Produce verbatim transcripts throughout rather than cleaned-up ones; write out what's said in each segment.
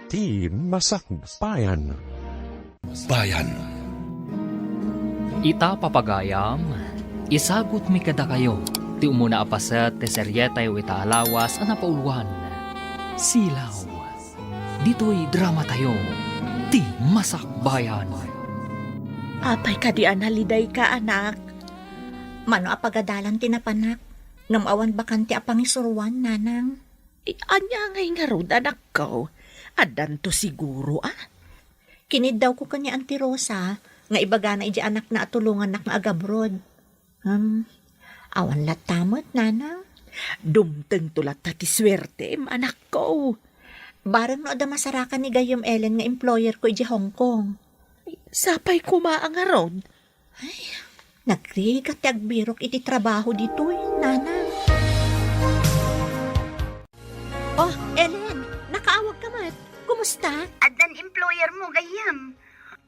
Ti Masakbayan. Bayan. Ita, papagayam, isagutmi kadakayo ti umuna a paset ti serietayo ita a lawas a napauluan, Silaw. Ditoy dramatayo, Ti Masakbayan. Apay kadi a nalidayka, anak? Mano a pagadalan ti napanak, ngem awan bakante a pangisuroan, nanang? Ania ngay ngarud, anakko? Addanto siguro, a? Kiniddawko ken ni Auntie Rosa nga ibagana idiay anakna a tulongannak nga agabroad. Hmm, awan latta met, nanang. Dumtengto latta ti suertem, anakko. Bareng no adda masarakan ni gayyem Ellen nga employerko idiay Hong Kong. Sapay koma a ngarud. Ay, nagrigat ti agbirok iti trabaho ditoy, nanang. Oh, Ellen, nakaawagka met. Kumusta? Addan employer mo, gayyem.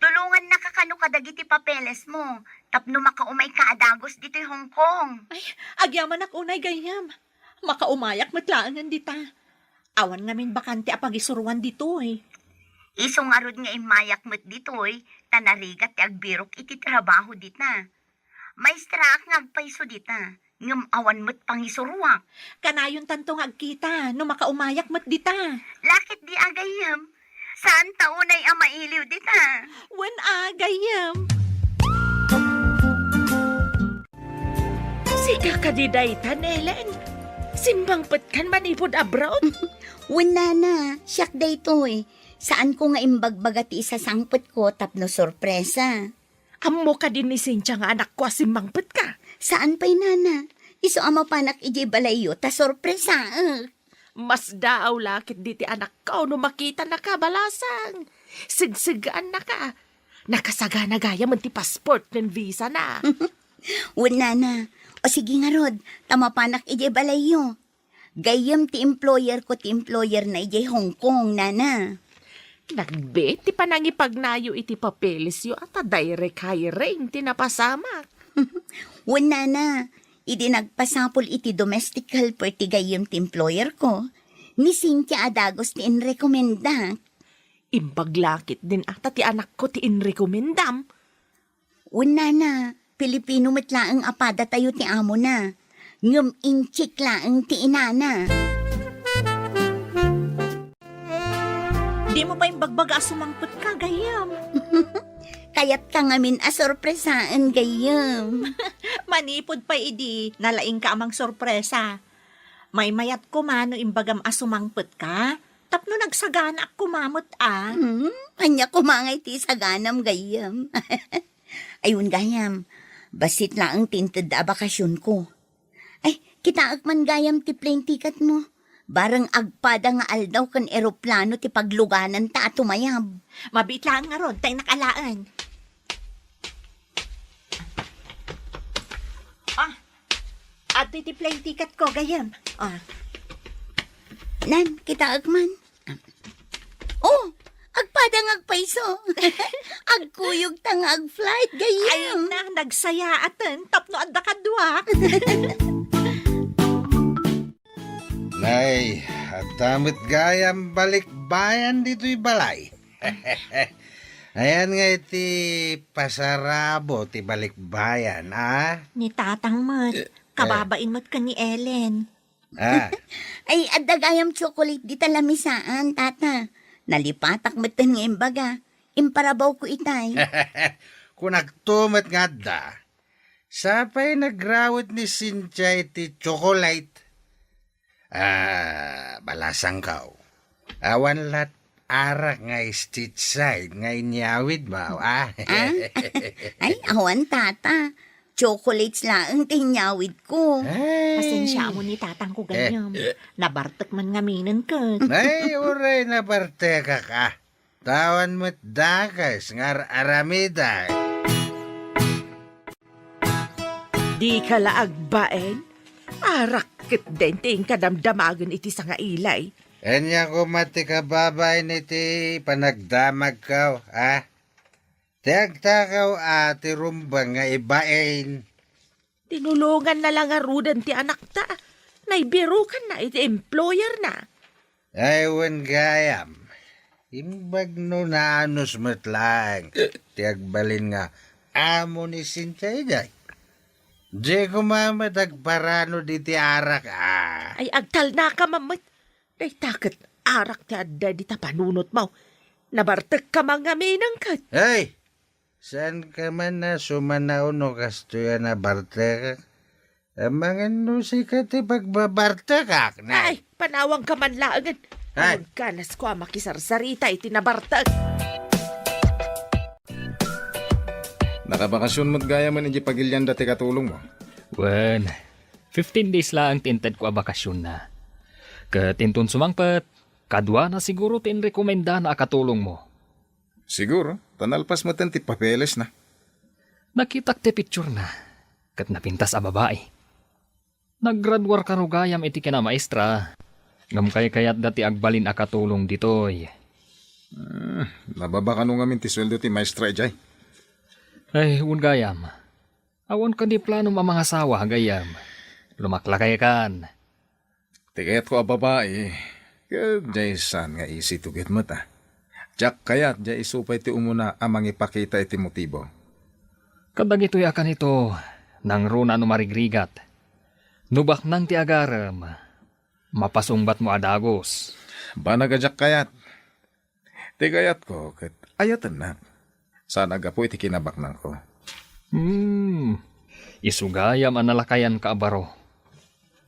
Tulongannaka kano kadagiti papeles mo, tapno makaumayka a dagus ditoy Hong Kong. Ay, agyamanak unay, gayyem. Makaumayak met laengen dita. Awan ngamin bakante a pagisuroan ditoy. Isu ngarud nga immayak met ditoy, ta narigat ti agbirok iti trabaho dita. Maestraak nga agpayso dita, ngem awan met pangisuroak. Kanayontanto nga agkita no makaumayak met dita. Laketdi a, gayyem. Saanta unay a mailiw dita. Wen a, gayyem. Sika kadi daytan, Ellen? Simmangpetkan manipud abroad? Wen, nana, siak daytoy. Saanko nga imbagbaga ti isasangpetko tapno sorpresa. Ammo kadi ni Cynthia nga anakko a simmangpetka? Saan pay, nana. Isu a mapanak idiay balayyo ta sorpresaek. Masdaaw la ketdi ti anakko no makitanaka, balasang. Segseggaannaka. Nakasagana gayamen ti passport ken visa na. Wen, nana. O sige ngarud, ta mapanak idiay balayyo. Gayyem ti employer ko ti employer na idiay Hong Kong, nana. Nagbet ti panangipagnayo iti papelesyo a ta direct hiring ti napasamak. Wen, nana, idi nagpasapul iti domestic helper ti gayyem ti employer ko, ni Cynthia a dagus ti inrekomendak. Imbag la ketdin a ta ti anakko ti inrekomendam. Wen, nana, Pilipino met laeng a padatayo ti amona. Ngem Intsik laeng ti inana. Dimo pay imbagbaga a sumangpetka, gayyem. Kayatka ngamin a sorpresaen, gayyem. Manipud pay idi, nalaingka a mangsorpresa. Maymayat koma no imbagam a sumangpetka, tapno nagsaganaak koma met a. Hmm, ania koma ngay ti isaganam, gayyem? Ay, wen, gayyem, bassit laeng ti intedda a bakasionko. Ay, kitaek man, gayyem, ti plane ticket mo. Bareng agpada nga aldaw ken eroplano ti paglugananta a tumayab. Mabiit laeng ngarud, ta innak alaen. Ah, adtoy ti plane ticket ko, gayyem. Ah. Nan, kitaek man. Oh, agpada nga agpayso. Agkuyogta nga agflight, gayyem. Ay na, nagsayaaten tapno adda kaduak. Nay, adda met gayyem balikbayan ditoy balay. Ayan nga iti pasarabo ti balikbayan, a? Ni tatang met, eh, kababain met ken ni Ellen. Ah. Ay, adda gayyem chocolate dita lamisaan, tata. Nalipatak metten nga imbaga. Imparabawko itay. Kunakto met nga adda. Sapay nagrawet ni Cynthia iti chocolate. Ah, balasangko. Awan lat arak nga street side nga inyawid mo, ah? Ah? Ay, awan, tata. Chocolates laeng ti inyawid ko. Ay. Pasensiaam ni tatang ko, gayyem. Eh, eh. Nabartek man ngaminen ket. Ay, uray nabartekak, a. Awan met dakes nga ar-aramidak. Dika la agbain? Arak ketdin ti inka damdamagen iti sangailay. Ania koma ti kababain iti panagdamagko, a? Ti agtakaw a ti rumbeng nga ibain. Tinulonganna la ngaruden ti anakta. Naibirukanna iti employer na. Ay, wen gayam. Imbag no naanus met laeng ti agbalin nga amo ni Cynthia idiay. Diay koma met agparano diti arak, a. Ay, agtalnaka man met. Dayta ket arak ti adda dita panunotmo. Nabartekka man ngamin ket. Ay, saanka man a sumanaw no kastoy a nabartekak? Amangan no sika ti pagbabartekak, nay. Ay, panawangka man laengen. Ay. Awan ganas ko a makisarsarita iti nabartek. Nakabakasyon met gayam idiay pagilianda ti katulongmo? Wen, fifteen days laeng ti inted ko a bakasyon na. Ket inton sumangpet, kaduana siguro ti inrekomendana a katulongmo. Siguro, ta nalpas metten ti papeles na. Nakitak ti picture na, ket napintas a babai. Naggraduar kano gayam iti kinamaestra, ngem kaykayatda ti agbalin a katulong ditoy. Hmm, nababa kano ngamin ti sueldo ti maestra idiay? Ay, wen gayam. Awan kadi planom a mangasawa, gayyem? Lumaklakaykan. Ti kayatko a babai, ket diay saan nga isituget met, a. Diak kayat diay isu pay ti umuna a mangipakita iti motibo. Kadagitoy a kanito, nangruna no marigrigat. No baknang ti agarem, mapasungbatmo a dagus. Banag a diak kayat. Ti kayatko ket ayatennak. Saan a gapu iti kinabaknangko. Hmm. Isu gayam a nalakayanka a baro.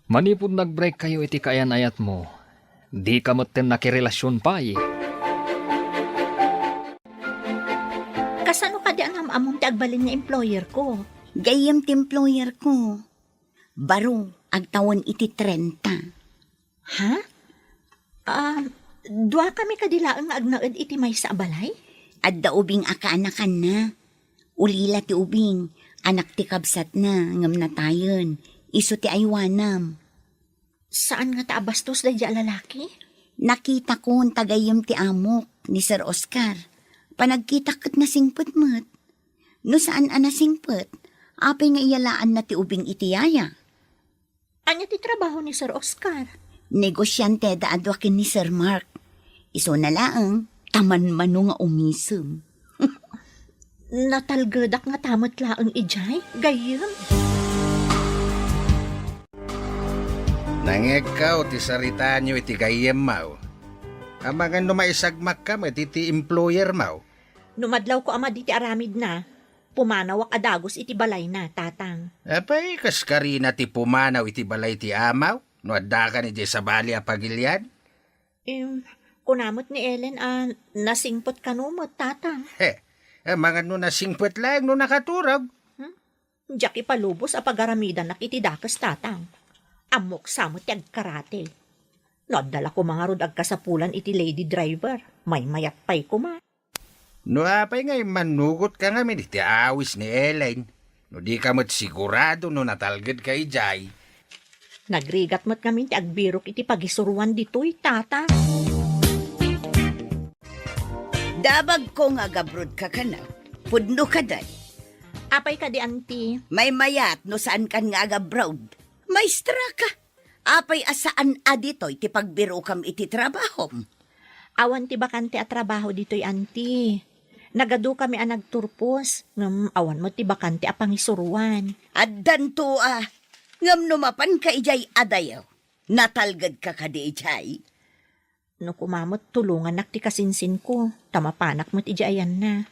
Manipud nag-break kayo iti kaayan-ayatmo, dika metten nakirelasion pay. Kasano kadi a naam-ammom ti agbalin nga employer ko? Gayyem ti employer ko. Baro, agtawen iti trenta. Ha? Ah, duakami kadi laeng nga agnaed iti maysa a balay? Adda ubing a kaanakanna. Ulila ti ubing, anak ti kabsatna, ngem natayen. Isu ti aywanam. Saan ngata a bastos daydiay a lalaki? Nakitakon ta gayyem ti amok, ni Sir Oscar. Panagkitak ket nasingpet met. No saan a nasingpet, apay nga iyalaanna ti ubing iti yaya? Ania ti trabaho ni Sir Oscar? Negosianteda a dua ken ni Sir Mark. Isuna laeng, ta manmano nga umisem. Natalgedak ngata met laeng idiay, gayyem. Nangngegko ti saritaanyo iti gayyemmo. Amangan no maisagmakka met iti employermo. No madlawko a madi ti aramidna, pumanawak a dagus iti balayna, Tatang. Apay, kas karina ti pumanaw iti balay ti amaw no addakan idiay sabali a pagilian? Em, kuna met ni Ellen a nasingpet kano met, Tatang. He, amangan no nasingpet laeng no nakaturog. Hmm? Diak ipalubos a pagaramidanak iti dakes, Tatang. Ammok sa met ti agkarate. No adda la koma ngarud agkasapulan iti lady driver, maymayat pay koma. No apay nga immannugotka ngamin iti awis ni Ellen, no dika met sigurado no natalgedka idiay. Nagrigat met ngamin ti agbirok iti pagisuroan ditoy, Tatang. Dabagko nga agabrodka kano. Pudno kadi. Apay kadi, Auntie? Maymayat no saankan nga agabroad. Maestra ka. Apay a saan a ditoy ti pagbirokam iti trabahom? Awan ti bakante a trabaho ditoy, Auntie. Nagadukami a nagturpos, ngem awan met ti bakante a pangisuroan. Addanto a, ngem no mapanka idiay adayo, natalgedka kadi idiay? No koma met tulongannak ti kasinsinko, ta mapanak met idiay ayanna.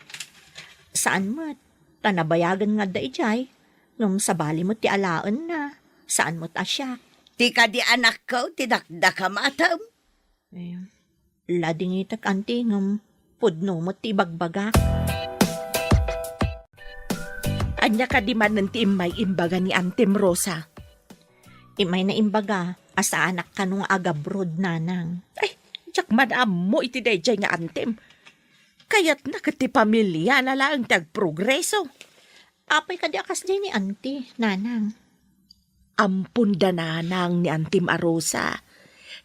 Saan met, ta nabayagen nga adda idiay, ngem sabali met ti alaenna, saan met a siak. Ti kadi anakko ti dakdakam, atam? Eh, ladingitek, Auntie, ngem pudno met ti ibagbagak. Ania kadi manen ti immay imbaga ni Antem Rosa? Immay na imbaga a saanak kano nga agabrod, Nanang. Ay, diak man ammo iti daydiay nga Antem. Kayatna ket ti pamiliana laeng ti agprogreso. Apay kadi a kasdiay ni Auntie, Nanang? Ampon da Nanang ni Antem a Rosa.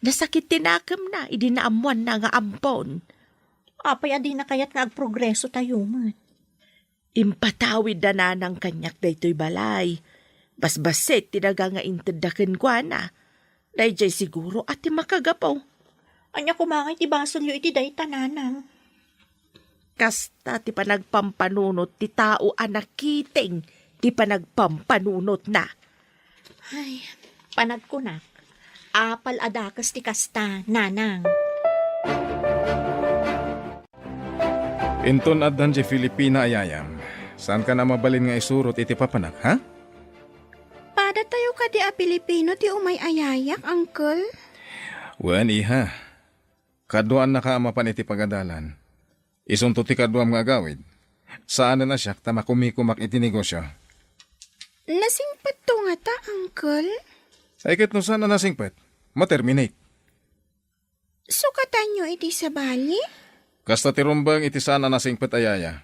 Nasakit ti nakemna idi naammoanna nga ampon. Apay a dina kayat nga agprogreso tayo met? Impatawid da Nanang kaniak daytoy balay. Basbassit ti daga nga intedda kenkuana. Daydiay siguro a ti makagapu. Ania koma ngay ti basolyo iti dayta, nanang? Kasta ti panagpampanunot ti tao a nakiting ti panagpampanunotna. Ay, panagkunak, apal a dakes ti kasta, nanang. Inton addan diay Filipina a yayam, saankan a mabalin nga isurot iti papanak, ha? Padatayo kadi a Pilipino ti umay a yayak, uncle? Wen, iha. Kaduaannaka a mapan iti pagadalan. Isunto ti kaduam nga agawid. Saanen a siak ta makumikumak iti negosio. Nasingpetto ngata, uncle? Ay, ket no saan a nasingpet, ma-terminate. Sukatanyo iti sabali? Kasta ti rumbeng iti saan a nasingpet a yaya.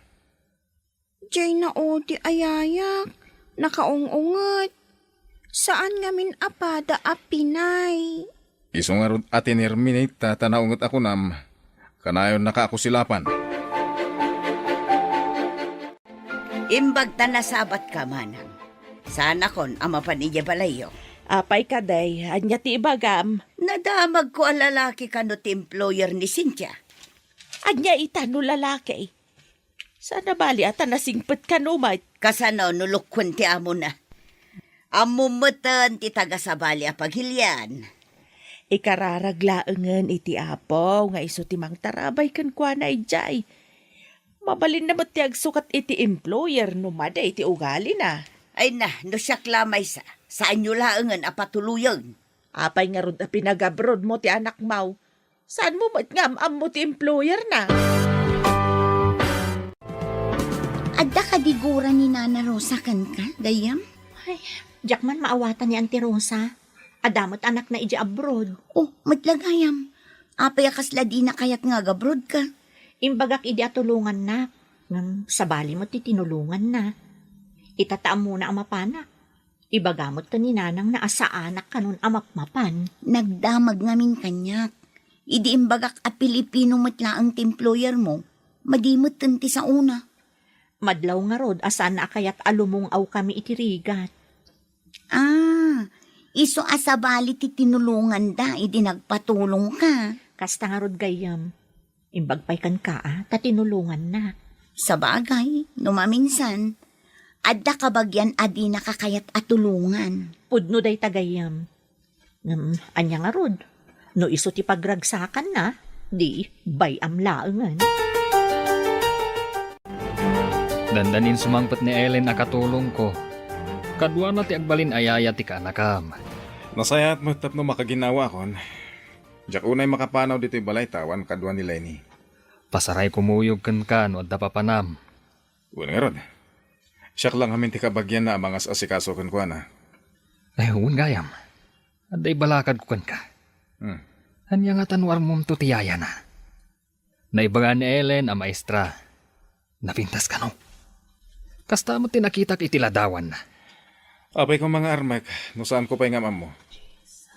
Diay naudi a yayak, nakaung-unget. Saan ngamin a pada a Pinay. Isu ngarud a tinerminate ta, ta naunget a kunam, kanayonnaka a kusilapan. Imbag ta nasabatka, manang. Saanakon a mapan idiay balayyo. Apay kadi, ania ti ibagam? Nadamagko a lalaki kano ti employer ni Cynthia. Ania ita no lalaki? Saan a bali a ta nasingpet kano met. Kasano no lukkuen ti amona? Ammom metten ti taga-sabali a pagilian. Ikararag laengen iti Apo nga isu ti mangtarabay kenkuana idiay. Mabalinna met ti agsukat iti employer no madi ti ugalina. Ay na, no siak la maysa, saanyo laengen a patuloyen. Apay ngarud a pinagabrodmo ti anakmo? Saanmo met nga am-ammo ti employerna? Adda kadi gura ni Nana Rosa kenka, gayyem? Ay, diak man maawatan ni Auntie Rosa. Adda met anakna idiay abroad. Oh, met la gayyem. Apay a kasla dina kayat nga agabroad ka? Imbagak idi a tulongannak. Ngem sabali met ti tinulonganna. Ita ta ammona a mapanak. Ibaga met ken ni nanangna a saanak kanon a mapmapan. Nagdamag ngamin kaniak. Idi imbagak a Pilipino met laeng ti employer mo, madi metten ti saona. Madlaw ngarud a saanna a kayat a lumung-awkami iti rigat. Ah, isu a sabali ti tinulonganda idi nagpatulongka. Kasta ngarud gayyem. Imbag pay kenka a, ta tinulongannak. Sabagay, no maminsan, adda kabagian a dinaka kayat a tulongan. Pudno dayta gayyem. Ngem, ania ngarud? No isu ti pagragsakanna, di bay-am laengen. Dandanin sumangpet ni Ellen a katulongko. Kaduana ti agbalin a yaya ti kaanakam. Nasayaat met tapno makaginnawaakon. Diak unay makapanaw ditoy balay ta awan kadua ni Lenny. Pasaray kumuyog kenka no adda papanam. Wen ngarud. Siak la ngamin ti kabagianna a mangas-asikaso kenkuana. Ay, wen gayam. Adda ibalakadko kenka. Hmm. Ania ngata no ammomto ti yayana? Naibaga ni Ellen a maestra. Napintas kano? Kasta met ti nakitak iti ladawanna. Apay koma nga armek, no saanko pay nga am-ammo.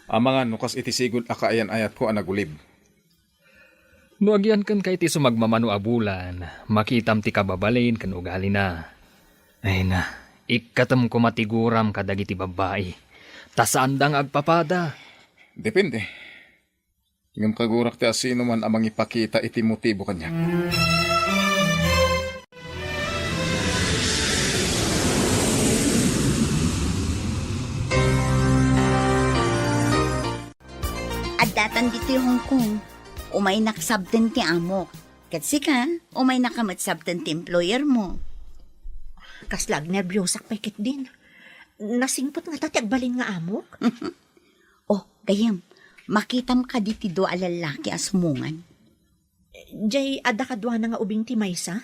Amangan no kas iti sigud a kaayan-ayatko a nagulib. No agian kenka iti sumagmamano a bulan, makitam ti kababalin ken ugalina. Ay na, ikkatem koma ti guram kadagiti babbai, ta saanda nga agpapada. Depende. Ngem kagurak ti asinoman a mangipakita iti motibo kaniak. Addatan ditoy Hong Kong. Umaynak sabten ti amok. Ket sika, umaynaka met sabten ti employer mo. Kasla agnerbiosak pay ketdin. Nasingpet ngata ti agbalin nga amok? Oh, gayyem, makitam kadi ti dua a lallaki a sumungan? Jay, adda kaduana nga ubing ti maysa?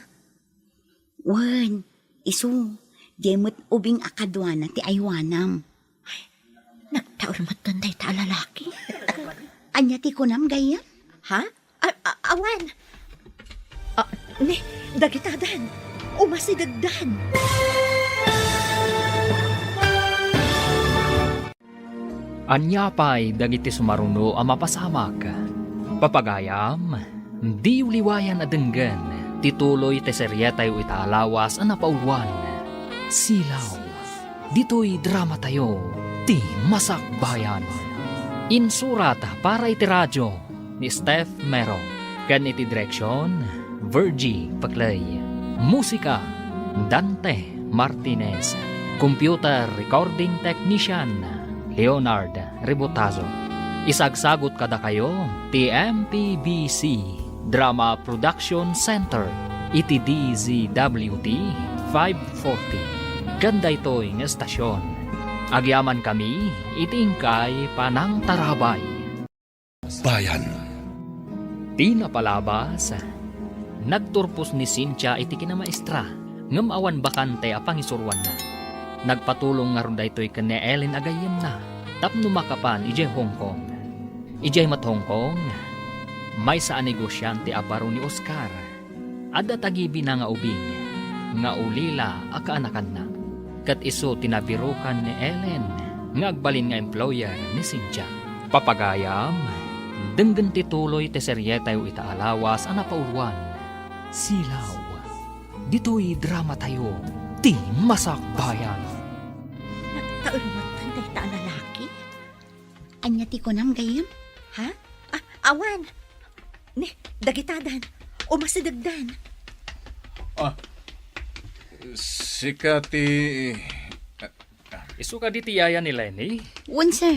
Wen, isu, jay met ubing a kaduana ti aywanam. Ay, nagtaul met dayta a lalaki. Ania ti kunam, gayyem? Ha? A-, a-, awan. Ah, ni, dagitadan. Umasidegdan. Ania pay dagiti sumaruno a mapasamak? Papagayam, diyo liwayan a denggen ti tuloy ti serietayo ita a lawas a napauluan, Silaw. Ditoy dramatayo, Ti Masakbayan. Insurat para iti radio, ni Steph Mero, ken iti direksion, Virgie Paclay. Musika, Dante Martinez. Computer recording technician, Leonard Rebotazo. Isagsagut kadakayo ti M P B C Drama Production Center iti D Z W T five forty. Ken daytoy nga estasion, agyamankami iti inkay panangtarabay. Bayan. Ti napalabas, nagturpos ni Cynthia iti kinamaestra, ngem awan bakante a pangisuroanna. Nagpatulong ngarud daytoy ken ni Ellen a gayyemna tapno makapan idiay Hong Kong. Idiay met Hong Kong, maysa a negosiante a baro ni Oscar. Adda tagibina nga ubing nga ulila a kaanakanna. Ket isu ti nabirukan ni Ellen nga agbalin nga employer ni Cynthia. Papagayam, denggen ti tuloy ti serietayo ita a lawas a napauluan, Silaw. Ditoy dramatayo, ti Masakbayan. Nagtaermatan dayta a lalaki? Ania ti kunam, gayyem? Ha? Ah, awan. Ni, dagitadan. Umasidegdan. Ah, sika ti, ah, ah. Isu kadi ti yaya ni Lenny? Wen, sir.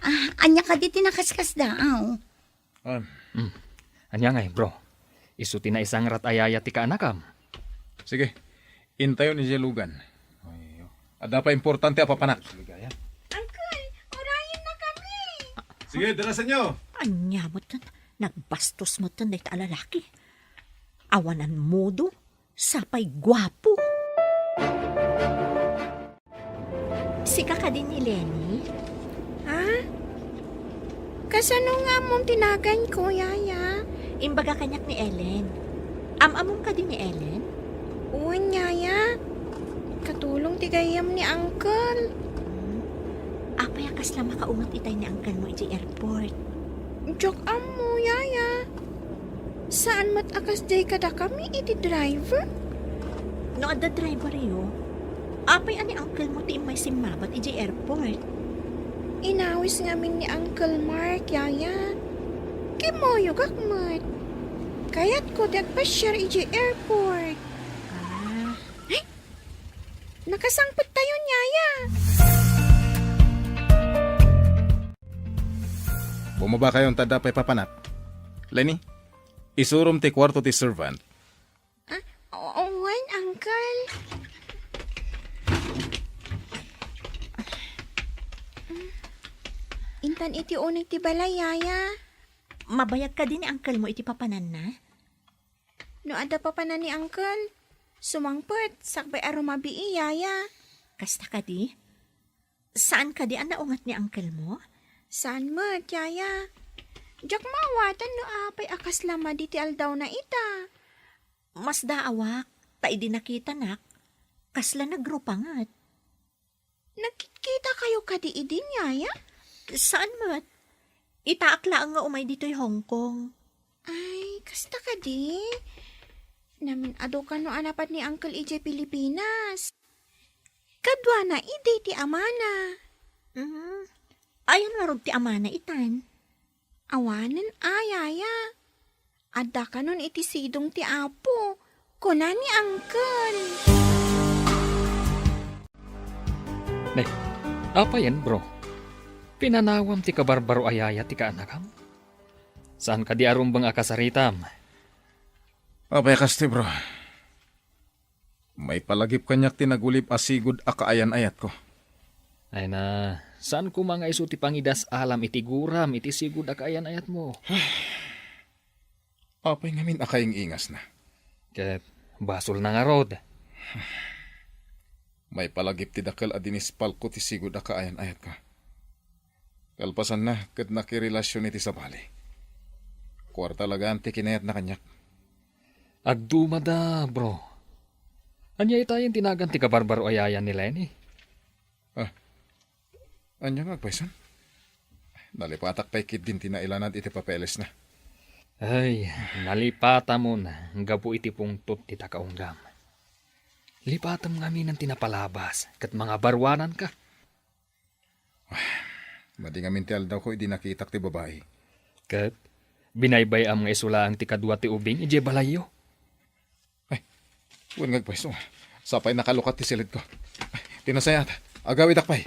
Ah, ania kadi ti nakaskasdaaw? Ah. Hmm. Ania ngay, bro? Isu ti naisangrat a yaya ti kaanakam? Sige. Intayon idiay lugan. Adda pay importante a papanak. Uncle, urayennakami. Sige, darasanyo. Ania metten, nagbastos metten dayta a lalaki. Awanan modo, sapay guapo. Sika kadi ni Lenny? Ha? Kasano nga ammom ti naganko, yaya? Imbaga kaniak ni Ellen. Am-amom kadi ni Ellen? Wen, yaya. Katulong ti gayyem ni uncle. Hmm. Apay a kasla makaunget itay ni uncle mo idiay airport? Diak ammo, yaya. Saan met a kasdiay kadakami iti driver? No adda driveryo, apay a ni uncle mo ti immay simmabat idiay airport? Inawis ngamin ni Uncle Mark, yaya. Kimmuyogak met. Kayatko ti agpasiar idiay airport. Ah. Ay! Nakasangpettayon, yaya. Bumaba kayon ta adda pay papanak. Lenny, isurom ti kuarto ti servant. Ah, o-, wen, uncle. Intan iti uneg ti balay, yaya. Mabayag kadi ni uncle mo iti papananna? No adda papanan ni uncle, sumangpet, sakbay a rumabii, yaya. Kasta kadi? Saan kadi a naunget ni uncle mo? Saan met, yaya. Diak maawatan no apay a kasla madi ti aldawna ita. Masdaawak, ta idi nakitanak, kasla nagrupanget. Nagkitkitakayo kadi idin, yaya? Saan met? Itaak laeng nga umay ditoy Hong Kong. Ay, kasta kadi? Namin-adu kano a napan ni uncle idiay Pilipinas. Kaduana idi ti amana. Mm. Ayan ngarud ti amana itan? Awanen a, yaya. Adda kanon iti sidong ti Apo, kuna ni uncle. Ne, apayen, bro? Pinanawam ti kabarbaro a yaya ti kaanakam? Saan kadi a rumbeng a kasaritam? Apay a kasta, bro? Maipalagip kaniak ti nagulib a sigud a kaayan-ayatko. Ay na, saan koma nga isu ti pangidas-alam iti guram iti sigud a kaayan-ayatmo? Apay ngamin a kaing-ingasna? Ket basolna ngarud. Maipalagip ti dakel a dinispalko ti sigud a kaayan-ayatko. Kalpasanna, ket nakirelasion iti sabali. Kuarta lagaan ti kinayatna kaniak. Agdumada, bro. Ania itayen ti nagan ti kabarbaro a yaya ni Lenny? Ah, ania nga agpayson? Nalipatak pay ketdin ti nailanad iti papelesna. Ay, nalipatamon gapu iti pungtot ti takaunggam. Lipatem ngaminen ti napalabas, ket mangabaruananka. Madi ngamin ti aldawko idi nakitak ti babai. Ket Binaybay-am nga isu laeng ti kadua ti ubing idiay balayyo. Ay, wen nga agpayso. Sapay nakalukat ti siled ko. Ay, ti nasayaat. Agawidak pay.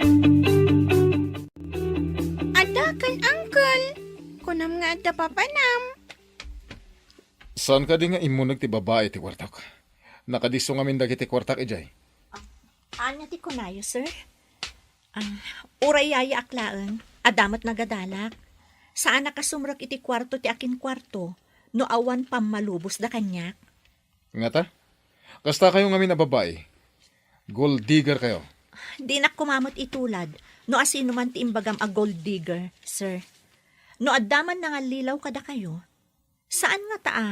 Adda ken, uncle. Kunam nga adda papanam. Saan kadi nga immuneg ti babai ti kuartok? Nakadisso ngamin dagiti kuartak idiay. Ania ti kunayo, sir? Ah, uray yayaak laeng, adda met nagadalak. Saan a kasumrek iti kuarto ti akinkuarto no awan pammalubosda kaniak. Ngata? Kasta kayo ngamin a babai? Gold digger kayo? Dinak koma met itulad no asino man ti imbagam a gold digger, sir. No adda man nangallilaw kadakayo, saan ngata a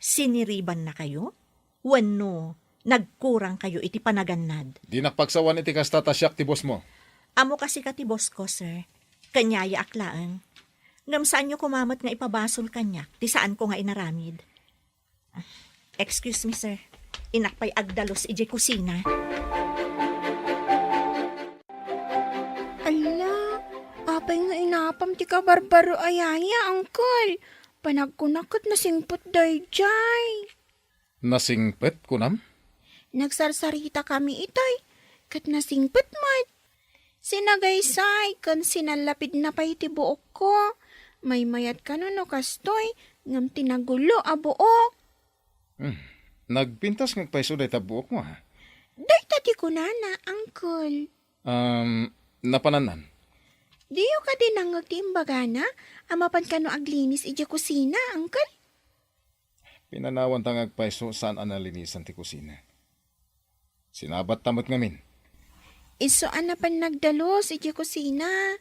siniribanna kayo? Wenno nagkurang kayo iti panagannad? Dinak pagsawan iti kasta ta siak ti boss mo. Ammo kasika ti boss ko, sir. Ken yayaak laeng. Ngem saanyo koma met nga ipabasol kaniak ti saanko nga inaramid. Excuse me, sir. Innak pay agdalus idiay kusina. Ala, apay nga inapam ti kabarbaro a yaya, uncle? Panagkunak ket nasingpet daydiay. Nasingpet, kunam? Nagsarsaritakami itay, ket nasingpet met. Sinagaysay ken sinallapidna pay ti buokko. Maymayat kano no kastoy, ngem ti nagulo a buok. Hmm. Nagpintas nga agpayso dayta buokmo, ha? Dayta ti kunana, uncle. Um, napanannan? Diyo kadi nangngeg ti imbagana a mapan kano aglinis idiay kusina, uncle? Pinanawanta nga agpayso saan a nalinisan ti kusina. Sinabatta met ngamin. Isu a napan nagdalus idiay kusina.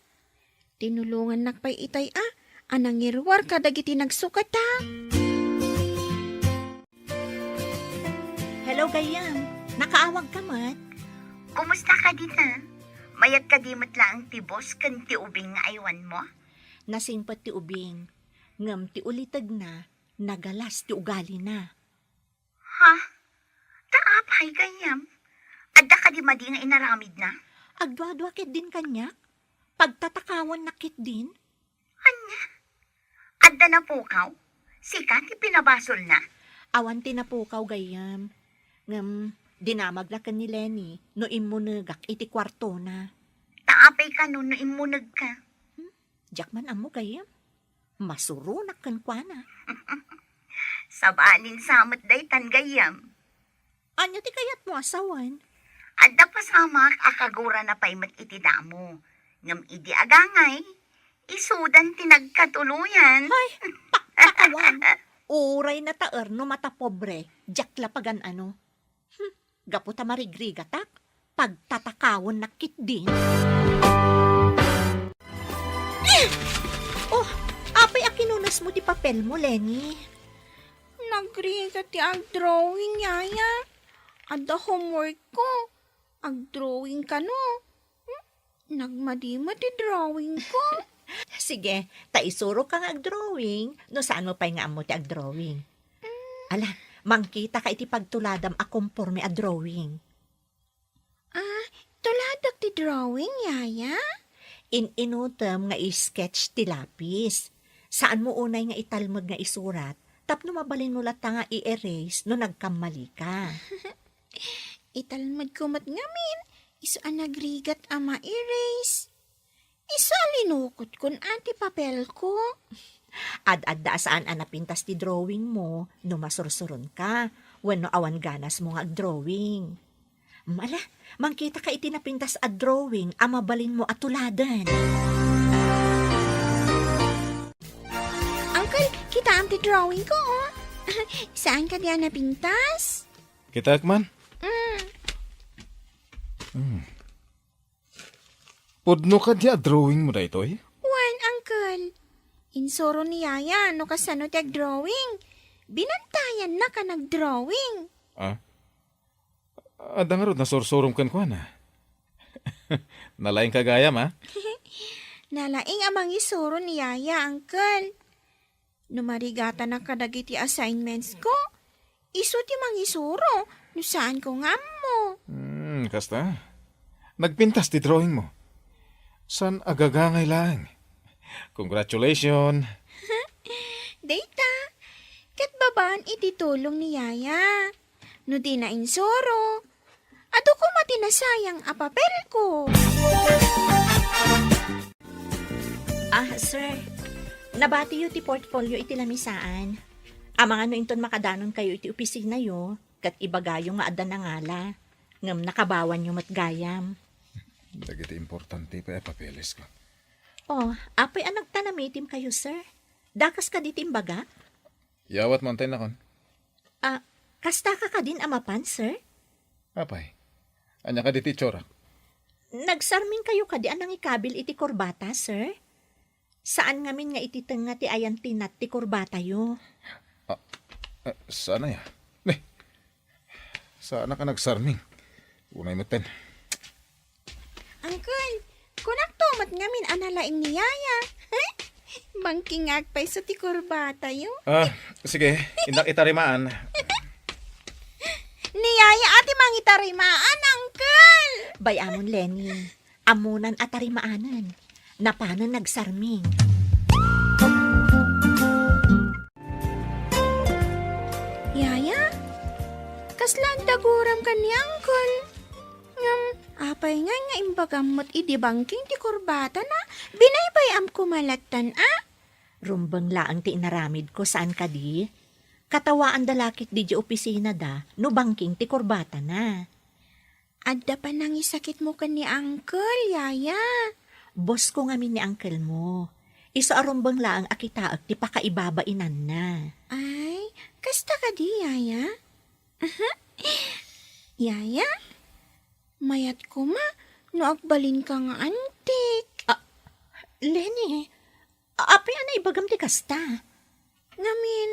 Tinulongannak pay itay a, a nangiruar kadagiti nagsukata. Hello, gayyem. Nakaawag ka met? Kumusta ka dita? Mayat ka di met laeng ti boss ken ti ubing nga aywan mo? Nasingpet ti ubing, ngem ti ulitegna, nagalas ti ugalina. Ha? Ta apay, gayyem? Adda kadi madi nga inaramidna? Agduadua ketdin kaniak. Pagtatakawannak ketdin. Ania? Adda napukaw? Sika ti pinabasolna? Awan ti napukaw, gayyem. Ngem, dinamagna ken ni Lenny no immunegak iti kuartona. Ta apay kano no immunegka? Hmm? Diak man ammo, gayyem. Masuronak kenkuana. Sabalin sa met daytan, gayyem. Ania ti kayatmo a sawen? Adda pasamak a kagurana pay met iti damo. Ngem idi agangay, isudan ti nagkatuloyan. Ay, pakpakawan. Uray nataer no matapobre, diak la pagan-ano. Hmm, gapu ta marigrigatak, pagtatakawannak ketdin. Eh! Oh, apay a kinunosmo ti papelmo, Lenny? Nagrigat ti agdrawing, yaya. Adda homework ko. Agdrawing kano. Hmm? Nagmadi met ti drawing ko. Sige, ta isuroka nga agdrawing no saanmo pay nga ammo ti agdrawing. Mm. Ala, mangkitaka iti pagtuladam a komporme a drawing. Ah, tuladak ti drawing, yaya? In-inutem nga i-sketch ti lapis. Saanmo unay nga italmed nga isurat tapno mabalinmo latta nga i-erase no nagkammalika. Italmedko met ngamin, isu a nagrigat a ma-erase. Isu a linukotkon a ti papelko. Ad-adda a saan a napintas ti drawingmo no masursuronka wenno awan ganasmo nga agdrawing. Mm, ala, mangkitaka iti napintas a drawing a mabalinmo a tuladen. Uncle, kitaem ti drawingko, oh. Saan kadi a napintas? Kitaek man? Mm. Hmm. Pudno kadi a drawingmo daytoy? Wen, uncle. Insuro ni yaya no kasano ti agdrawing. Binantayannak a nagdrawing. Ah? Adda ngarud nasursurom kenkuana. Nalaingka gayam, a? Nalaing a mangisuro ni yaya, uncle. No marigatanak kadagiti assignments ko, isu ti mangisuro no saanko nga ammo. Hmm, kasta. Nagpintas ti drawing mo. Saan a gagangay laeng. Congratulations. dayta, ket babaan iti tulong ni Yaya. No dina insuro, adu koma ti nasayang a papelko. Ah, sir, nabatiyo ti portfolio iti lamisaan. Amangan no inton makadanonkayo iti opisinayo, ket ibagayo nga adda nangala, ngem nakabawanyo met gayam. Dagiti importante pay a papeles ko. Oh, apay a nagtanamitim kayo, sir? Dakas kadi ti imbaga? Yawat mo, antay nakon. Ah, kasta ka kadin a mapan, sir? Apay, anya kadi ti itsurak? Nagsarming kayo kadi a nangikabil iti kurbata, sir? Saan ngamin nga iti tengnga ti ayantinat ti kurbatayo. Ah, eh, saan aya? Ne, saan ka nagsarming? Unay metten. Uncle, kunakto met ngamin a nalaing ni Yaya. Bangking nga agpayso ti kurbatayo. Ah, sige, innak itarimaan. Ni Yaya a ti mangitarimaan, Uncle. Bay-amon, Lenny. Ammonan a tarimaanen. Napanen nagsarming. Yaya, kasla adda guram ken ni Uncle. Ngem, apay ngay nga imbagam met idi bangking ti kurbatana? Binaybay-am koma lattan a? Rumbeng laeng ti inaramidko, saan kadi? Katawaanda la ketdi idiay opisinada no bangking ti kurbatana. Adda panangisakitmo ken ni Uncle, Yaya. Boss ko ngamin ni uncle mo. Isu a rumbeng laeng a kitaek ti pakaibabainanna. Ay, kasta kadi, Yaya? Yaya, mayat koma no agbalinka nga antik. Ah, Lenny, apay a naibagam ti kasta? Ngamin,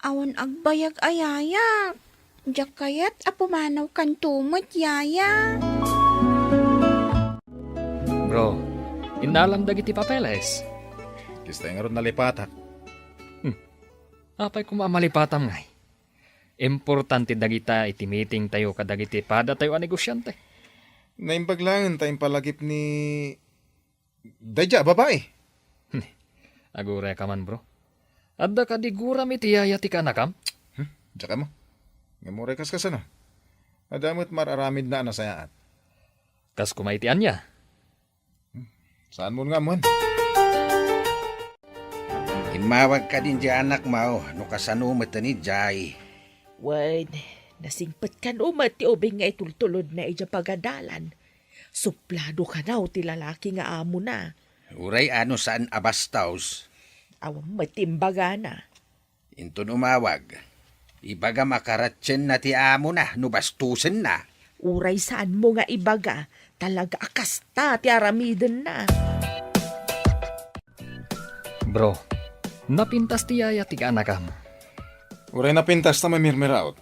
awan agbayag a Yaya. Diak kayat a pumanawkanto met, Yaya. Bro, innalam dagiti papeles? Kasta ngarud nalipatak. Hmm. Apay koma a malipatam ngay? Importante dagita iti meeting tayo kadagiti padatayo a negosiante. Naimbag laeng ta impalagip ni daydiay a babai. Aguray ka man, bro. Adda kadi guram iti yaya ti kaanakam? Hmm? Diak ammo. Ngem uray kas kasano? Adda met mar-aramidna a nasayaat. Kas koma iti ania? Hmm? Saanmon nga ammoen? Immawag kadin diay anakmo no kasano met idiay. Wen, nasingpet kano met ti ubing nga itultulodna idiay pagadalan. Suplado kano ti lalaki nga amona. Uray a no saan a bastos. Awan met ti imbagana. Inton umawag, ibagam a karatienna ti amona no bastosenna. Uray saanmo nga ibaga, talaga a kasta ti aramidenna. Bro, napintas ti yaya ti kaanakam. Uray napintas ta mamirmiraot.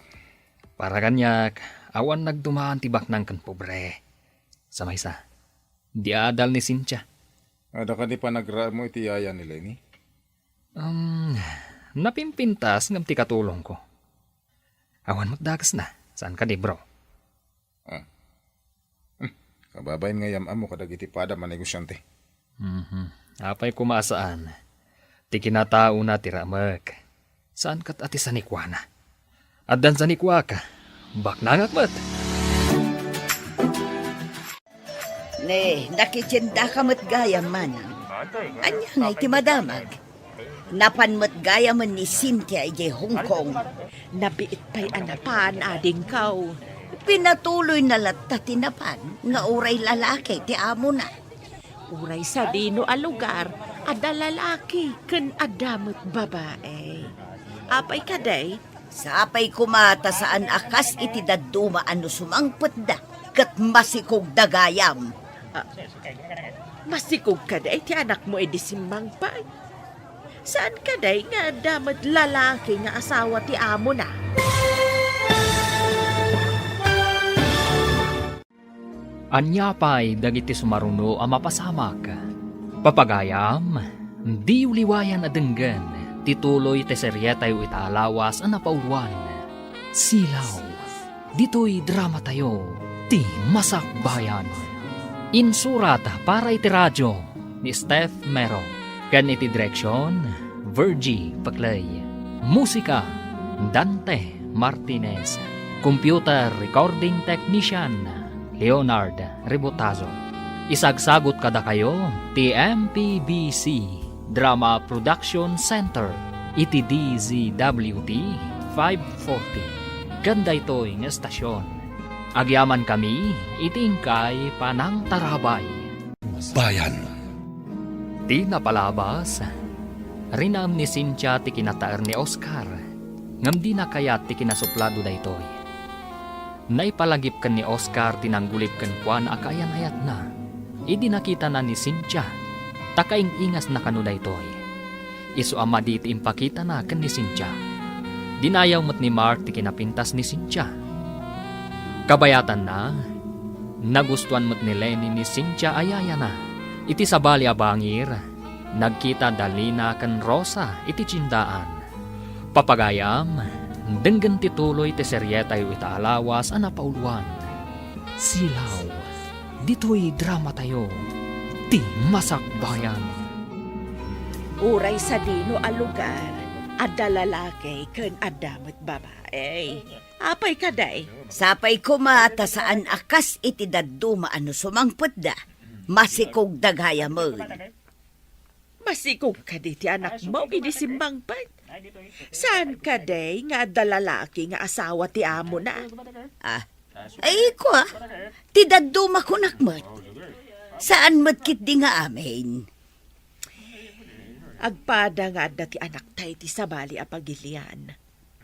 Para kaniak, awan nagdumaan ti baknang ken pobre. Sa maysa, di adal ni Cynthia. Adda kadi panagraem iti yaya ni Lenny? Um, napimpintas ngem ti katulongko. Awan met dakesna. Saan kadi, bro? Ah. Hmm. Kababain nga yam-ammo kadagiti padam a negosiante. Mhm. Apay koma a saan? Ti kinataona ti ramek. Saan ket a ti sanikuana? Addan sanikuak, baknangak met. Ne, nakitiendaka met gayam, manang. Ania ngay ti madamag? Napan met gayamen ni Cynthia idiay Hong Kong. Nabiit pay a napan, adingko. Pinatuloyna latta ti napan nga uray lalaki ti amona. Uray sadino a lugar, adda lalaki ken adda met babai. Apay kadi? Sapay koma ta saan a kas iti dadduma a no sumangpetda ket masikogda gayam. Ah, masikog kadi ti anakmo idi simmangpet? Saan kadi nga adda met lalaki nga asawa ti amona? Ania pay dagiti sumaruno a mapasamak? Papagayam, diyo liwayan a denggen ti tuloy ti serietayo ita a lawas a napauloan, Silaw, ditoy dramatayo, Ti Masakbayan. Insurat para iti radio ni Steph Mero, ken iti direksion, Virgie Paclay. Musika, Dante Martinez. Computer Recording Technician, Leonard Rebotazo. Isagsagot kadakayo ti M P B C Drama Production Center iti D Z W T five forty. Ken daytoy nga estasyon, agyamankami iti inkay panangtarabay. Bayan. Ti napalabas, rinaem ni Cynthia ti kinataer ni Oscar, ngem dina kayat ti kinasuplado daytoy. Naipalagip ken ni Oscar ti nanggulip kenkuana a kaayan-ayatna idi nakitana ni Cynthia, ta kaing-ingasna kano daytoy. Isu a madi ti impakitana ken ni Cynthia. Dinayaw met ni Mark ti kinapintas ni Cynthia. Kabayatanna, nagustuan met ni Lenny ni Cynthia a yayana. Iti sabali a bangir, nagkita da Lina ken Rosa iti tiendaan. Papagayam, denggen ti tuloy ti serietayo ita a lawas a napauloan. Silaw, ditoy dramatayo, ti Masakbayan. Uray sadino a lugar, adda lalaki ken adda met babai. Apay kadi? Sapay koma ta saan a kas iti dadduma a no sumangpetda, masikogda gayamen. Masikog kadi ti anakmo idi simmangpet? Saan kadi nga adda lalaki nga asawa ti amona? Ah, ay, kua, ti dadduma kunak met. Saan met ketdi nga amin. Agpada nga adda ti anakta iti sabali a pagilian.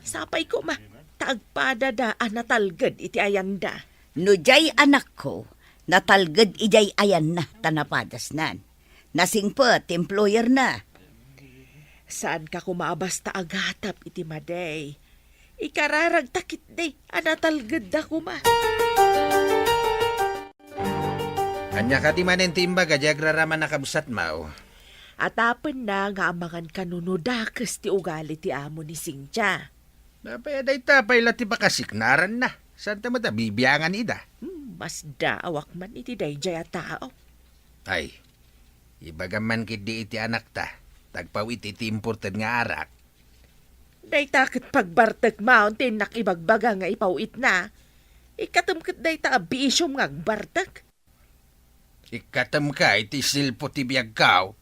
Sapay koma, ta agpadada a natalged iti ayanda. No diay anakko, natalged idiay ayanna ta napadasnan. Nasingpet ti employerna. Saanka koma a basta agatap iti madi. Ikararagta ketdi a natalgedda koma. Ania kadi manen ti imbaga diay agraraman a kabsatmo? Atapenna nga amangan kano no dakes ti ugali ti amo ni Cynthia. Apay a dayta pay la ti pakasiknaranna. Saanta met a bibiangan ida? Hmm, masdaawak man iti daydiay a tao. Ay, ibagam man ketdi iti anakta, ta agpaw-it iti imported nga arak. Dayta ket pagbartek maon ti innak ibagbaga nga ipaw-itna. Ikkatem ket dayta a bisiom nga agbartek. Ikkatemka iti silpo ti biagko.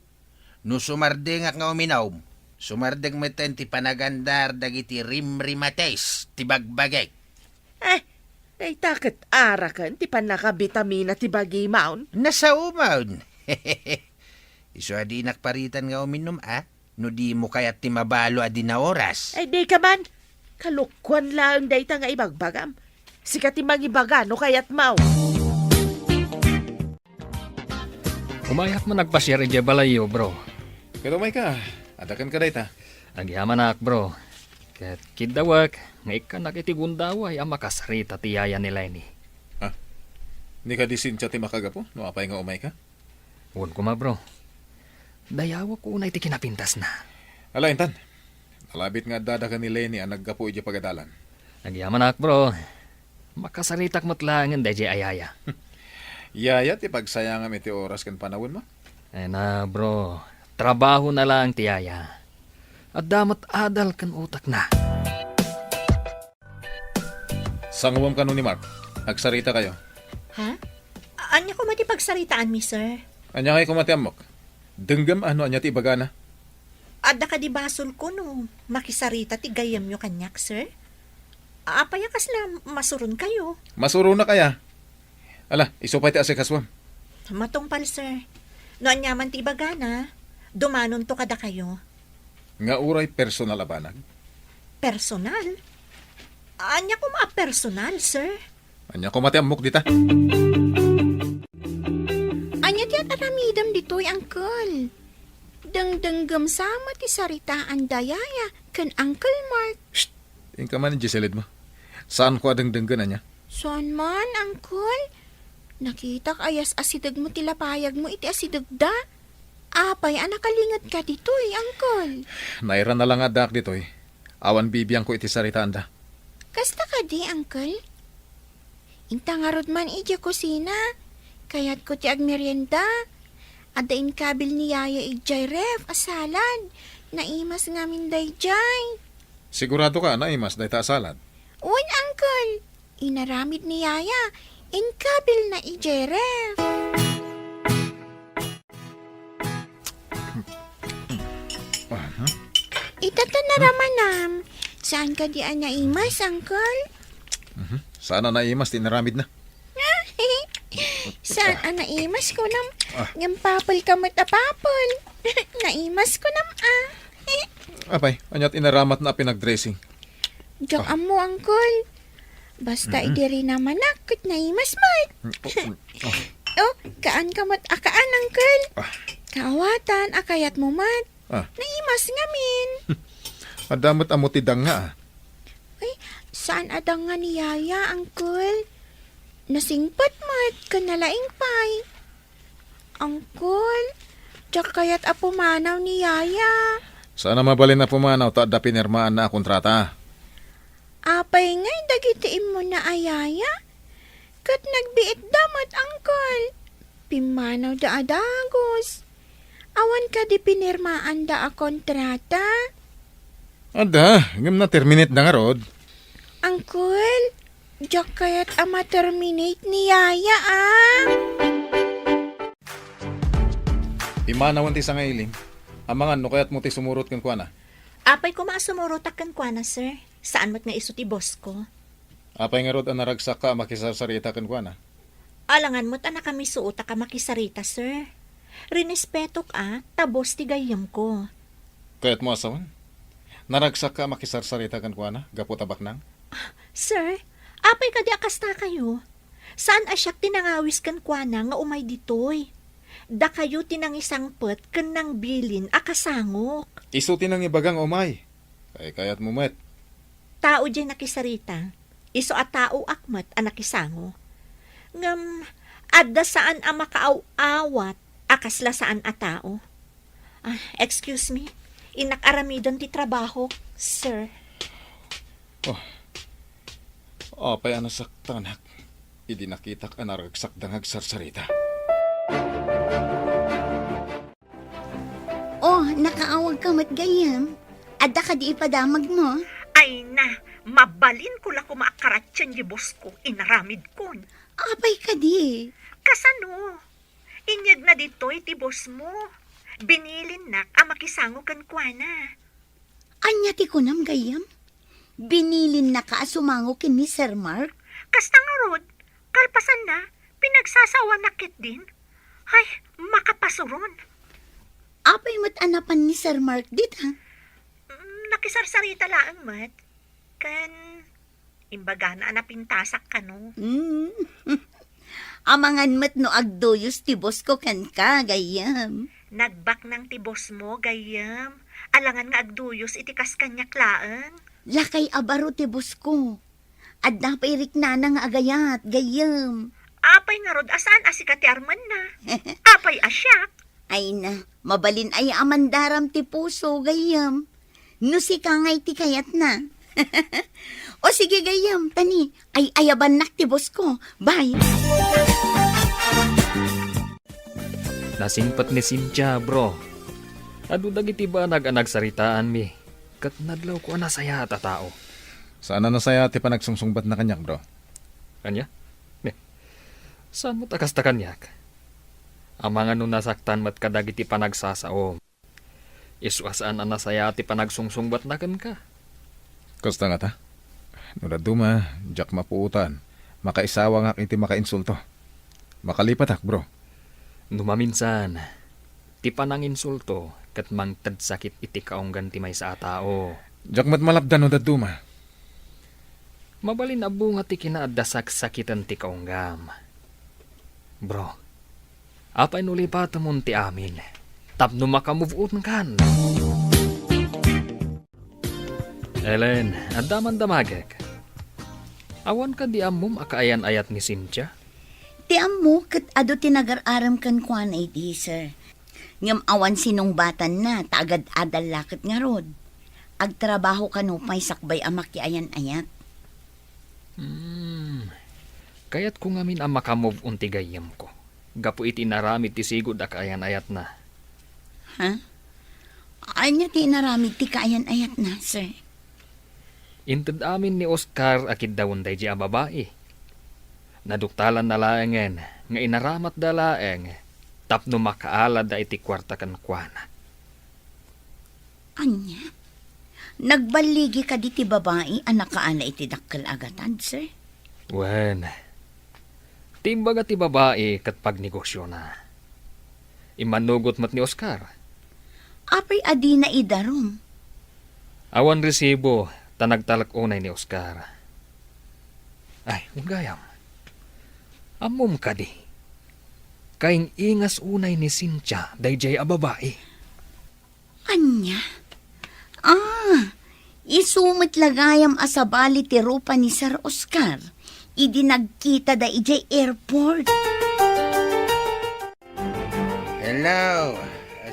No sumardengak nga uminom, sumardeng metten ti panagandar dagiti rimrimates ti bagbagik. Eh, dayta ket araken ti pannakabitamina ti bagimon. Nasaomon. Isu a dinak paritan nga uminom, a? No dimo kayat ti mabalo a dina oras. Ay, dika man. Kalokuan laeng dayta nga ibagbagam. Sika ti mangibaga no kayatmo. Umayak man agpasiar idiay balayyo, bro. Ket umayka, adda kenka dayta. Agyamanak, bro. Ket kiddawek nga ikkannak iti gundaway a makasarita ti yaya ni Lenny. Ah, ni kadi Cynthia ti makagapu no apay nga umayka? Wen koma, bro. Dayawek unay ti kinapintasna. Ala, intan. Nalabit nga addada ken ni Lenny a naggapu idiay pagadalan. Agyamanak, bro. Makasaritak met laengen daydiay a yaya. Yaya ti pagsayangam iti oras ken panawenmo? Ay na, bro. Trabahona laeng ti yaya. Adda met adal ken utekna. Sanguem kano ni Mark. Agsaritakayo. Ha? A-, ania koma ti pagsaritaanmi, sir? Ania ngay koma ti ammok? Denggem a no ania ti ibagana? Adda kadi basolko no makisarita ti gayyemyo kaniak, sir? Apay a kasla masuronkayo? Masuronak aya? Ala, isu pay ti asikasuem. Matungpal, sir. No aniaman ti ibagana, dumanonto kadakayo. Nga uray personal a banag? Personal? Ania koma a personal, sir? Ania koma ti ammok dita? Ania ti ar-aramidem ditoy, Uncle? Dengdenggem sa met ti saritaanda Yaya ken Uncle Mark. Shh! Inka man idiay silidmo. Saanko a dengdenggen, ania? Saan man, Uncle. Nakitak a yas-asidegmo ti lapayagmo iti asidegda. Apay a nakalingetka ditoy, Uncle? Nairana la nga addaak ditoy. Awan bibiangko iti saritaanda. Kasta kadi, Uncle? Inta ngarud man idiay kusina. Kayatko ti agmerienda. Adda inkabil ni Yaya idiay ref a salad. Naimas ngamin daydiay. Sigurado ka a naimas dayta a salad? Wen, Uncle. Inaramid ni Yaya. Inkabilna idiay ref. Aha. Ita ta naramanam. Saan kadi a naimas, Uncle? Mhm. Saan a naimas ti inaramidna? Saan a naimas kunam? Ah. Ngem papel ka met a papel. Naimas kunam, ah. Apay, ania ti inaramatna a pinagdressing? Diak ammo, Uncle. Basta idi rinamanak, ket naimas met. Mm, oh, mm, oh. Oh, kaan ka met a kaan, Uncle. Ah. Kaawatan a kayatmo met. Ah. Naimas ngamin. Adda met ammo ti danga, ah. Ay, saan a danga ni Yaya, Uncle? Nasingpet met, ken nalaing pay. Uncle, diak kayat a pumanaw ni Yaya. Saan a mabalin a pumanaw ta adda pinirmaanna a kontrata? Apay ngay dagiti immuna a Yaya? Ket nagbiitda met, Uncle. Pimmanawda a dagus. Awan kadi pinirmaanda a kontrata? Adda, ngem na-terminate da ngarud. Uncle, diak kayat a ma-terminate ni Yaya, ah. Immanawen ti sangailim. Amangan no kayatmo ti sumurot kenkuana. Apay koma a sumurotak kenkuana, sir. Saan met nga isu ti boss ko. Apay ngarud a naragsakka a makisarsarita kenkuana? Alangan met a nakamisuotak a makisarita, sir. Rinespetok a, ta boss ti gayyemko. Kayatmo a sawen? Naragsakka a makisarsarita kenkuana gapu ta baknang? Sir, apay kadi a kastakayo? Saan a siak ti nangawis kenkuana nga umay ditoy? Dakayo ti nangisangpet ken nangbilin a kasangok. Isu ti nangibaga nga umay. Kaykayatmo met. Tao diay nakisarita. Isu a taoak met a nakisango. Ngem, adda saan a makaaw-awat a kasla saan a tao. Ah, excuse me. Innak aramiden ti trabaho, sir. Oh. Apay a nasaktanak idi nakitak a naragsakda nga agsarsarita. Oh, nakaawagka met gayyem. Adda kadi ipadamagmo? Ay na, mabalinko la koma a karatien ti boss ko, inaramidkon. Apay kadi? Kasano? Inyegna ditoy ti boss mo. Binilinnak a makisango kenkuana. Ania ti kunam, gayyem? Binilinnaka a sumango ken ni Sir Mark? Kasta ngarud, kalpasanna, pinagsasawanak ketdin. Ay, makapasuron. Apay met a napan ni Sir Mark dita? Mm, nakisarsarita laeng met. Ken, imbagana a napintasak kano. Mm. Amangan met no agduyos ti boss ko kenka, gayyem. Nagbaknang ti boss mo, gayyem. Alangan nga agduyos iti kas kaniak laeng. Lakay a baro ti boss ko. Adda pay riknana nga agayat, gayyem. Apay ngarud a saan a sika ti armenna? Apay a siak? Ay na, mabalin aya a mandaram ti puso, gayyem. No sika ngay ti kayatna. O sige, gayyem, tani, ay-ayabannak ti boss ko. Bye. Nasingpet ni Cynthia, bro. Adu dagiti banag a nagsaritaanmi, ket nadlawko a nasayaat a tao. Saan a nasayaat ti panagsungsungbatna kaniak, bro. Ania? Ne. Saan met a kasta kaniak? Amangan no nasaktan met kadagiti panagsasaom. Isu a saan a nasayaat ti panagsungsungbatna kenka. Kasta ngata? No dadduma, diak mapuotan, makaisawangak iti makainsulto. Makalipatak, bro. No maminsan, ti pananginsulto ket mangted sakit iti kaunggan ti maysa a tao. Diak met malapdan no dadduma. Mabalin a bunga ti kinaadda saksakiten ti kaunggam. Bro, apay no lipatemon ti amin tapno maka-move on kan? Ellen, adda man damagek. Awan kadi ammom a kaayan-ayat ni Cynthia? Ti ammo ket adu ti nagar-arem kenkuana idi, sir. Ngem awan sinungbatanna ta agad-adal la ket ngarud. Agtrabaho kano pay sakbay a makiayan-ayat. Hmm. Kayatko ngamin a maka-move on ti gayyemko gapu iti inaramid ti sigud a kaayan-ayatna. Ha? Ania ti inaramid ti kaayan-ayatna, sir? Inted amin ni Oscar a kiddawen daydiay a babai. Naduktalanna laengen nga inaramatda laeng tapno makaalada iti kuarta kenkuana. Ania? Nagballigi kadi ti babai a nakaala iti dakkel a gatad, sir? Wen, ti imbaga ti babai ket pagnegosiona. Immanugot met ni Oscar. Apay a dina idarum? Awan resibo, ta nagtalek unay ni Oscar. Ay, wen gayam. Ammom kadi? Kaing-ingas unay ni Cynthia daydiay a babai. Ania? Ah, isu met la gayam a sabali ti rupa ni Sir Oscar idi nagkitada idiay airport. Hello,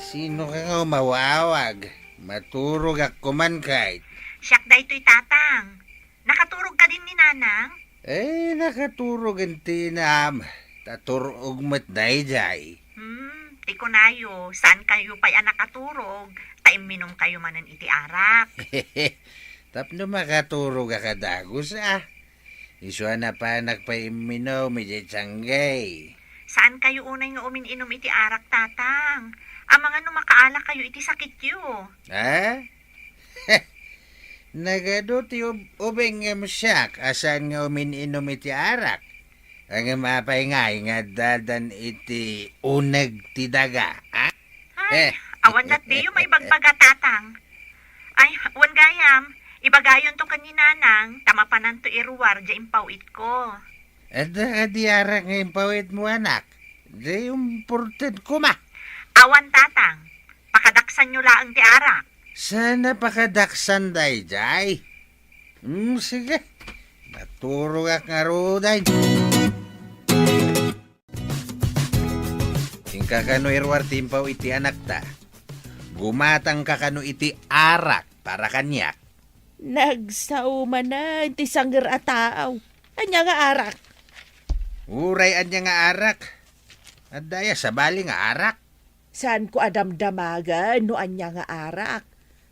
sino ka nga umawawag? Maturogak kuman, Kate. Siak daytoy, Tatang. Nakaturog kadin ni Nanang? Eh, nakaturog ti inam. Ta tur-og met daydiay. Hmm, ti kunayo, saan kayo pay a nakaturog, ta imminum kayo manen iti arak. Tapno makaturog a kadagus, ah. Isu a napanak pay imminum idiay tianggay. Saan kayo unay nga umin-inum iti arak, Tatang? Amangan no makaala kayo iti sakityo. Ha? Nagadu ti ub-, ubing ngem siak a saan nga umin-inum iti arak. Ngem apay ngay nga addadan iti uneg ti daga, ha? Ay, eh, awan lat diyo maibagbaga, Tatang. Ay, wen gayam, ibagayonto ken ni Nanang, ta mapananto iruar diay impawitko. Adda kadi arak nga impawitmo, anak? Di umported koma. Awan, Tatang. Pakadaksanyo laeng ti arak. Sana pakadaksan daydiay. Hmm, sige. Maturogak ngaruden. Inka kano iruar ti impaw iti anakta. Gumatangka kano iti arak para kaniak. Nagsao manen ti sanger a taaw. Ania nga arak? Uray ania nga arak. Adda aya sabali nga arak? Saanko a damdamagen no ania nga arak.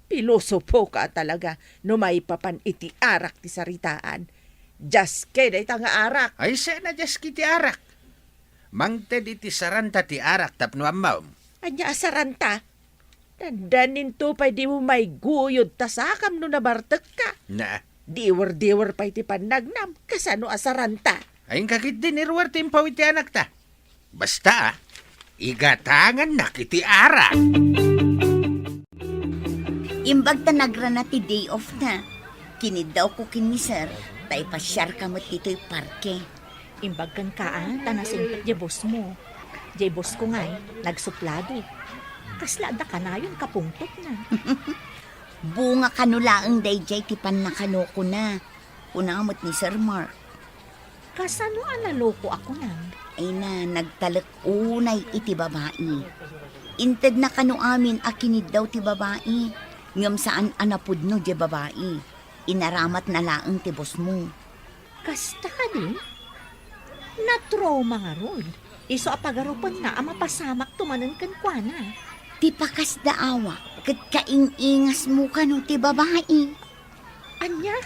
Pilosopo ka talaga no maipapan iti arak ti saritaan. Diaske dayta nga arak. Ay, saan a diaske ti arak? Mangted iti saranta ti arak tapno ammom. Ania a saranta? Dandaninto pay dimo maiguyod ta sakam no nabartekka. Na. Diwer-diwer pay ti pannagnam, kasano a saranta? Ay, inka ketdin iruar ti impaw iti anakta. Basta, ah, igatangannak iti arak. Imbag ta nagrana ti day off na. Kiniddawko ken ni Sir, ta ipasiarka met ditoy parke. Imbag kenka, ah, ta nasingpet diay boss mo. Diay boss ko ngay, nagsuplado. Kasla adda kanayon kapungtotna. Bunga kano laeng daydiay ti pannakanokona, kuna met ni Sir Mark. Kasano a naloko a kunam? Ay na, nagtalek unay iti babai. Intedna kano amin a kiniddaw ti babai, ngem saan a napudno diay babai. Inaramatna laeng ti boss mo. Kasta kadi? Natrauma ngarud. Isu a pagarupenna a mapasamakto manen kenkuana. Ti pakasdaawak ket kaing-ingasmo kano ti babai. Ania?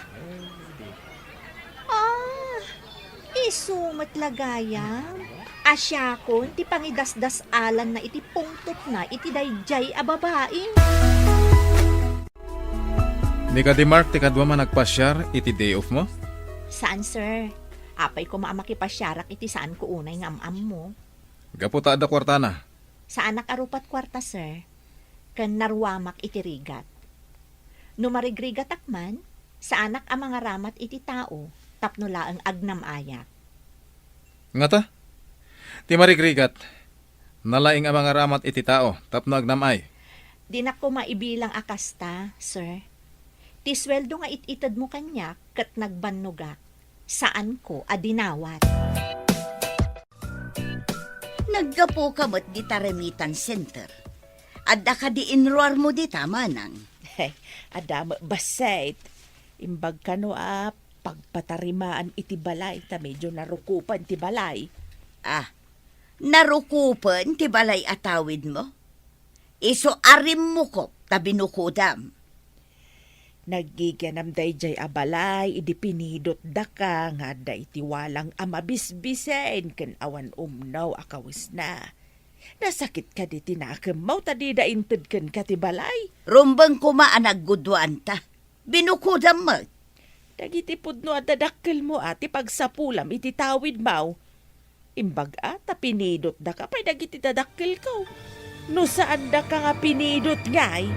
Ah, isu met la gayam. Asiakon ti pangidasdas-alanna iti pungtotna iti daydiay a babai. Ni Kadi Mark ti kaduam a nagpasiar iti day off mo? Saan, sir. Apay koma a makipasiarak iti saanko unay nga am-ammo. Gapu ta adda kuartana. Saanak a rupat kuarta, sir. Ken naruamak iti rigat. No marigrigatak man, saanak a mangaramat iti tao tapno laeng agnam-ayak. Ngata? Ti marigrigat, nalaing a mangaramat iti tao tapno agnam-ay. Dinak koma ibilang a kasta, sir. Ti sueldo nga it-itedmo kaniak ket nagbannogak, saanko a dinawat. Naggapuka met dita remittance center. Adda kadi inruarmo dita, manang? Adda met bassit. Imbag kano a pagpatarimaan iti balay ta medio narukopen ti balay. Ah, narukopen ti balay a tawidmo? Isu a rimmukop ta binukodam. Naggigianam daydiay a balay idi pinidotdaka nga adda iti walang a mabisbisen ken awan umno a kawesna. Nasakit kadi ti nakemmo ta dida inted kenka ti balay? Rumbeng koma a nagguduanta. Binukodam met. Dagiti pudno a dadakkelmo a ti pagsapulam iti tawidmo. Imbag-a ta pinidotdaka pay dagiti dadakkelko. No saandaka nga pinidot ngay.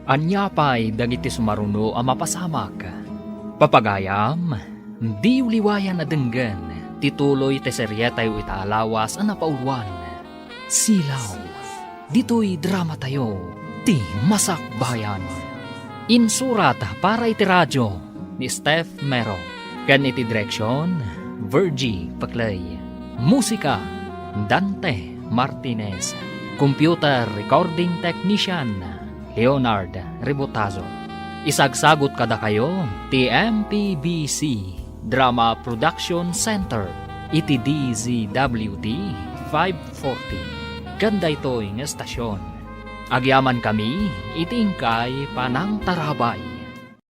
Ania pay dagiti sumaruno a mapasamak? Papagayam, diyo liwayan a denggen ti tuloy ti serietayo ita a lawas a napauluan, Silaw. Ditoy dramatayo, ti Masakbayan. Insurat para iti radio ni Steph Mero, ken iti direksion, Virgie Paclay. Musika, Dante Martinez. Computer recording technician, Leonard Rebotazo. Isagsagot kadakayo ti M P B C Drama Production Center iti D Z W T five forty. Ken daytoy nga estasion, agyamankami iti inkay panangtarabay.